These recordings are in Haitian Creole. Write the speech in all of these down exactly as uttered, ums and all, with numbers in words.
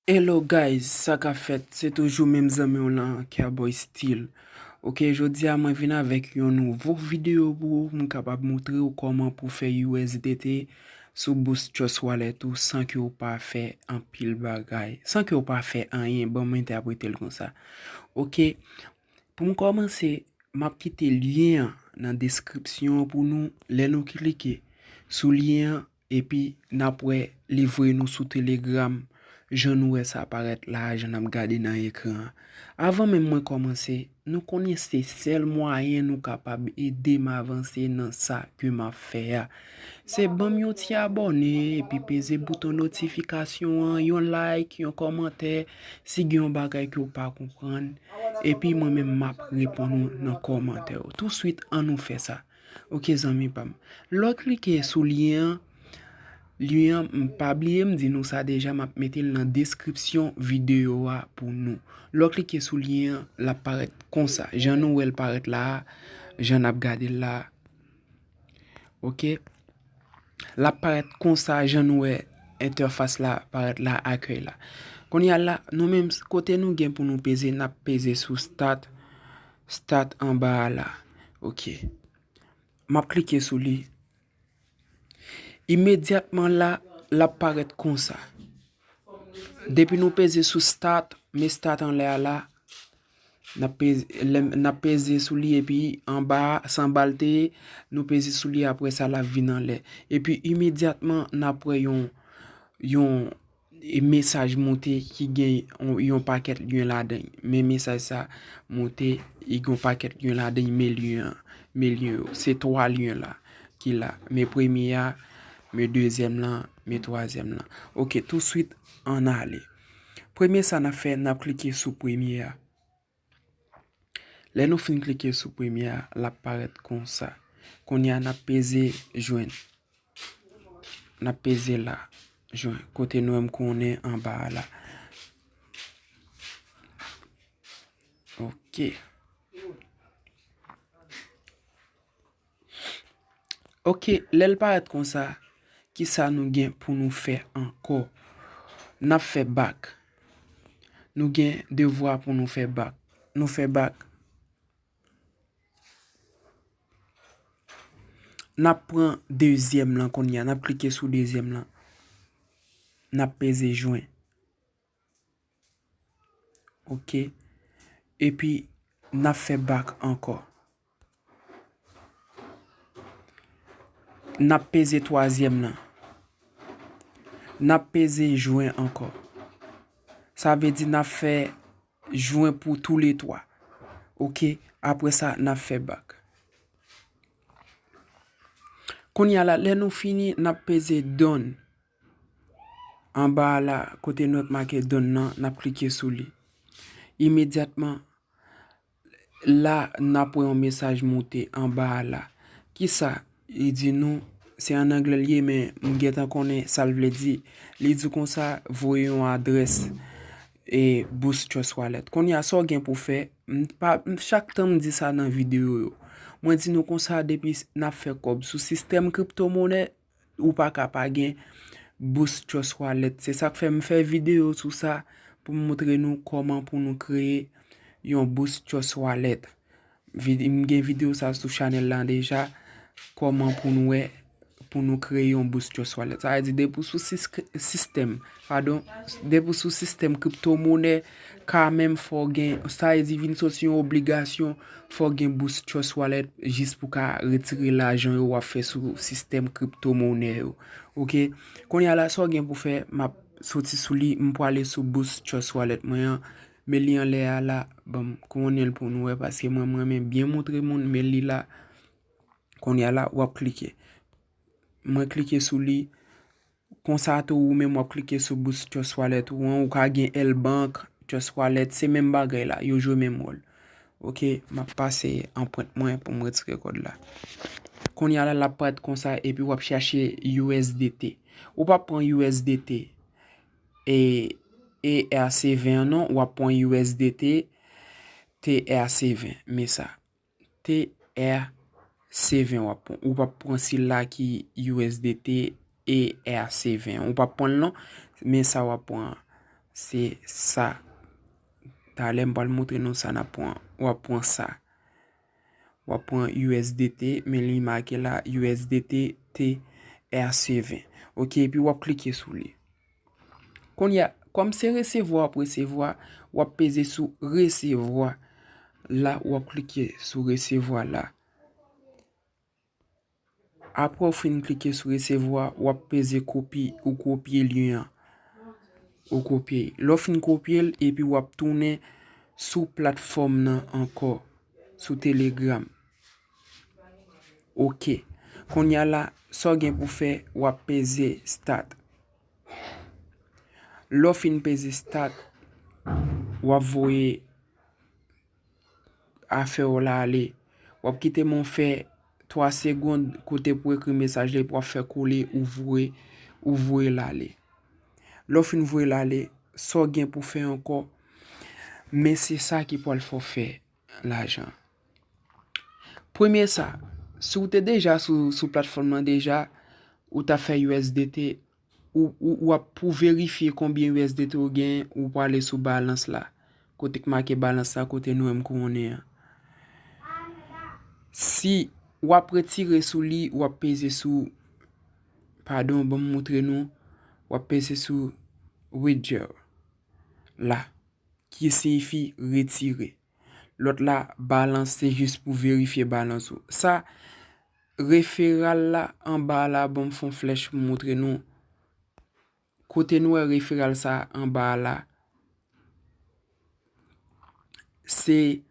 Hello guys, sa k ap fèt? Se toujou menm zanmi w lan, Kerboy Steel. Ok, jodi a mwen vin avèk yon nouvo videyo pou ou, pou m kapab montre w kòman pou fè U S D T sou Boost Trust Wallet ou san ke w pa fè anpil bagay, san ke w pa fè anyen, ban m entèprete l konsa. Ok, pou m kòmanse, m ap kite lyen an nan deskripsyon an pou nou. Lè nou klike sou lyen an, epi n ap wè li voye nou sou Telegram, jan nou wè sa parèt la a, jan n ap gade nan ekran an. Avan menm mwen kòmanse, nou konnen se sèl mwayen nou kapab ede m avanse nan sa ke m ap fè a. Se ban m yon ti abòne, epi peze bouton notifikasyon an, yon like, yon kòmantè, si gen yon bagay ke w pa konprann, epi mwen menm m ap reponn ou nan kòmantè yo. Touswit, ann nou fè sa. Ok, zanmi pa m. Lè w klike sou lyen an, lyen an, m pa bliye m di nou sa deja, m ap mete l nan deskripsyon videyo a pou nou. Lè w klike sou lyen an, l ap parèt konsa. Jan nou wè l parèt la a, jan n ap gade l la a. Ok? L ap parèt konsa, jan nou wè entèfas la parèt la, akèy la. Kounye a la, nou menm, kote nou gen pou nou peze, n ap peze sou start, start anba a la. Ok. M ap klike sou li. Imedyatman la, l ap parèt konsa. Depi nou peze sou start, men start anlè a la, n ap peze, lè, n ap peze sou li epi anba a, se anba l te ye, nou peze sou li, apre sa l ap vin anlè. Epi imedyatman, n ap wè yon, yon e mesaj moute ki gen yon, yon pakèt lyen ladan l. Men mesaj sa moute, li gen yon pakèt lyen ladan l, men lyen an, men lyen yo. Se twa lyen la ki la. Men premye a, men dezyèm lan, men twazyèm lan. Ok, touswit, ann ale. Premye sa n ap fè, n ap klike sou premye a. Lè nou fin klike sou premye a, l ap parèt konsa. Kounye a, n ap peze jwenn. N ap peze la. Jwenn. Kote nou wè m konnen anba a la. Ok. Ok, lè l parèt konsa, kisa nou gen pou nou fè ankò? N ap fè back. Nou gen devwa pou nou fè back. Nou fè back. N ap pran dezyèm lan kounye a. N ap klike sou dezyèm lan. N ap peze jwenn. Ok. Epi, n ap fè back ankò. N ap peze twazyèm lan. N ap peze jwenn ankò. Sa vle di n ap fè jwenn pou toulètwa. Ok. Apre sa, n ap fè back. Kounye a la, lè nou fini, n ap peze done. Anba a la, kote nou wè k make done nan, n ap klike sou li. Imedyatman, la, n ap wè yon mesaj moute anba a la. Kisa? Li di nou, se an anglè l ye, men m gentan konnen sa l vle di. Li di konsa, voye yon adrès e Boost Trust Wallet. Kounye a, sa w gen pou fè, m pa, m, chak tan m di sa nan videyo yo. Mwen di nou konsa, depi n ap fè kòb sou sistèm kriptomonè, ou pa ka pa gen Boost Trust Wallet. Se sa k fè m fè videyo sou sa pou m montre nou kòman pou nou kreye yon Boost Trust Wallet. Vid-, m gen videyo sa sou chanèl la deja, kòman pou nou wè, pou nou kreye yon Boost Trust Wallet. Sa vle di depi w sou sis-, sistèm, padon, depi w sou sistèm kriptomonè, kanmenm fò w gen, sa vle di vin soti yon obligasyon, fò w gen Boost Trust Wallet jis pou w ka retire lajan yo w ap fè sou sistèm kriptomonè yo. Ok? Kounye a la, sa w gen pou fè, m ap soti sou li, m prale sou Boost Trust Wallet mwen an. Men li anlè a la, ban m konnen l pou nou wè, paske mwen, m renmen byen montre moun, men li la. Kounye a la, w ap klike. Mwen klike sou li. Konsa tou, ou menm w ap klike sou Boost Trust Wallet ou an, ou ka gen L Bank, Trust Wallet, se menm bagay la, yo jwe menm wòl. Ok, m ap pase anprent mwen pou m retire kòd la. Kounye a la, l ap parèt konsa, epi w ap chache U S D T. Ou p ap pran U S D T e E R C ven an non, w ap pran U S D T T R C ven, men sa. T R C ven w ap pran. Ou p ap pran sila ki U S D T E R C ven. Ou p ap pran l non, men sa w ap pran. Se sa. Talè m pral montre nou sa n ap pran. W ap pran sa. W ap pran U S D T, men li make la U S D T T R C ven. Oke, epi w ap klike sou li. Kounye a, kòm se resevwa w ap resevwa, w ap peze sou resevwa. La, w ap klike sou resevwa la. Apre w fin klike sou resevwa, w ap peze kopi, ou kopye lyen an. Ou kopye. Lè w fin kopye l, epi w ap tounen sou platfòm nan ankò, sou Telegram. Oke. Kounye a la, sa w gen pou fè, w ap peze start. Lè w fin peze start, w ap voye afè w la ale. W ap kite men w fè twa segonn kote pou ekri mesaj la epi w ap fè kole ou voye, ou voye l ale. Lè w fin voye l ale, sa w gen pou fè ankò, men se sa ki pral fè w fè lajan. Premye sa, si w te deja sou, sou platfòm nan deja, ou t ap fè U S D T, ou, ou, w ap pou verifye konbyen U S D T ou gen, ou prale sou balans la. Kote k make balans la, kote nou wè m kouwonnen an. Si w ap retire sou li, w ap peze sou, padon, ban m montre nou, w ap peze sou withdraw la, ki siyifi retire. Lòt la, balans, se jis pou verifye balans ou. Sa, referral la anba la, ban m fè yon flèch pou montre nou. Kote nou wè referral sa anba la, se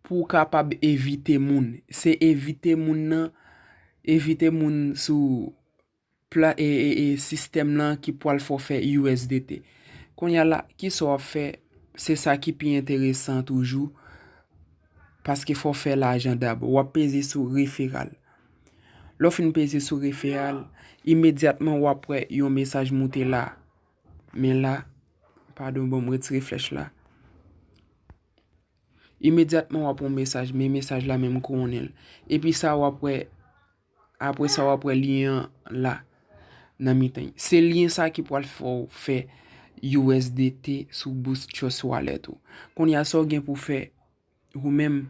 pou w kapab envite moun. Se envite moun nan, envite moun sou pla-, e, e, e, sistèm lan ki pral fè w fè U S D T. Kounye a la, kisa w ap fè? Se sa ki pi enteresan toujou, paske fò w fè lajan dabò. W ap peze sou referral. Lè w fin peze sou referral, imedyatman w ap wè yon mesaj moute la. Men la, padon, ban m retire flèch la. Imedyatman w ap wè yon mesaj, men mesaj la menm kouwonnen l. Epi sa w ap wè, apre sa w ap wè lyen an la, nan mitan. Se lyen sa ki pral fè w fè U S D T sou Boost Trust Wallet ou. Kounye a sa w gen pou fè, ou menm,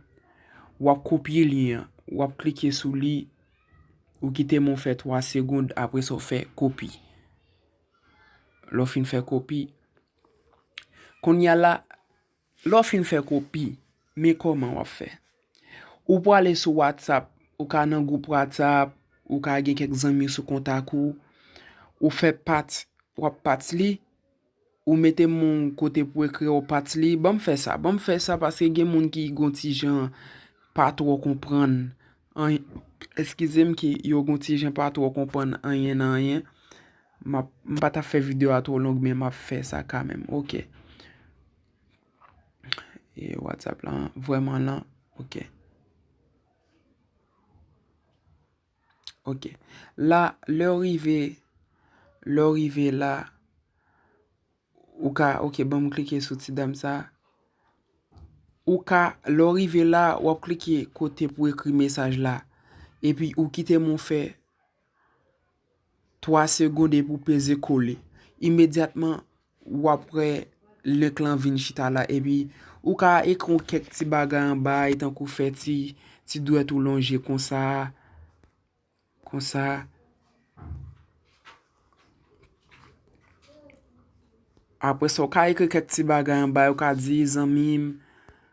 w ap kopye lyen an, w ap klike sou li, ou kite men w fè twa segonn, apre sa w fè kopi. Lè w fin fè kopi, kounye a la, lè w fin fè kopi, men kòman w ap fè? Ou prale sou WhatsApp, ou ka nan gwoup WhatsApp, ou ka gen kèk zanmi sou kontak ou, ou fè pat, w ap pat li, ou mete moun kote pou ekri w pat li. Ban m fè sa, ban m fè sa, paske gen moun ki gon ti jan pa twò konprann. An, eskize m, ki yo gon ti jan pa twò konprann anyen nan anyen. M ap, m pa t ap fè videyo a twò long, men m ap fè sa kanmenm. Oke. E WhatsApp lan vrèman lan. Oke. Oke. La, lè w rive, lè w rive la, ou ka, oke, ban m klike sou ti dam sa. Ou ka, lè w rive la, w ap klike kote pou ekri mesaj la. Epi ou kite men w fè twa segonn epi w peze kole. Imedyatman, w ap wè link lan vin chita la. Epi, ou ka ekri yon kèk ti bagay anba, e tankou fè ti, ti dwèt ou lonje konsa, konsa. Apre sa, ou ka ekri kèk ti bagay anba, ou ka di, zanmi m,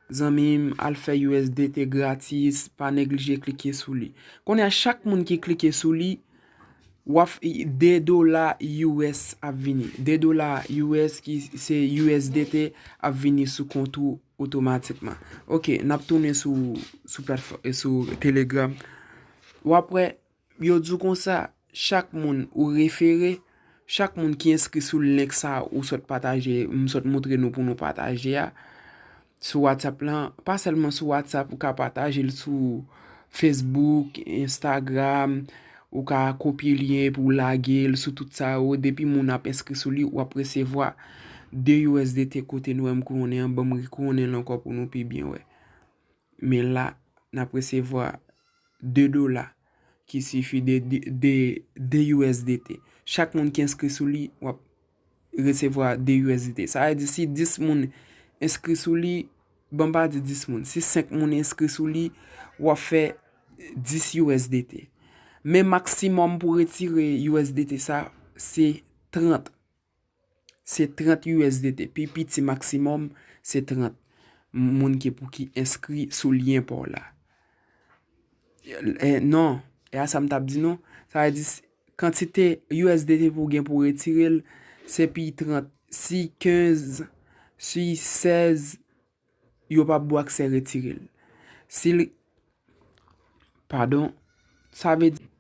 zanmi m, al fè U S D T gratis, pa neglije klike sou li. Kounye a, chak moun ki klike sou li, w ap, de dola U S ap vini. De dola U S ki se U S D T ap vini sou kont ou otomatikman. Oke, n ap tounen sou, sou platfò-, sou Telegram. W ap wè, yo di w konsa, chak moun ou refere, chak moun ki enskri sou link sa ou sot pataje, m sot montre nou pou nou pataje a, sou WhatsApp lan, pa sèlman sou WhatsApp, ou ka pataje l sou Facebook, Instagram, ou ka kopye lyen epi w lage l sou tout sa yo. Depi moun ap enskri sou li, w ap resevwa de U S D T kote nou wè m kouwonnen an, ban m rekouwonnen l ankò pou nou pi byen wè. Men la, n ap resevwa de dola, ki sifi de, de, de, de U S D T. Chak moun ki enskri sou li, w ap, resevwa de U S D T. Sa vle di si dis moun enskri sou li, ban m pa di dis moun, si senk moun enskri sou li, w ap fè dis U S D T. Men maksimòm pou retire U S D T sa, se trant. Se trant U S D T. Pi piti maksimòm, se trant moun ki pou ki enskri sou lyen pa w la. Eh, non, e a sa m t ap di nou. Sa vle di, kantite U S D T pou w gen pou w retire l, se pi trant. Si kenz, si sèz, yo p ap ba w aksè retire l. Si l, padon, sa vle di,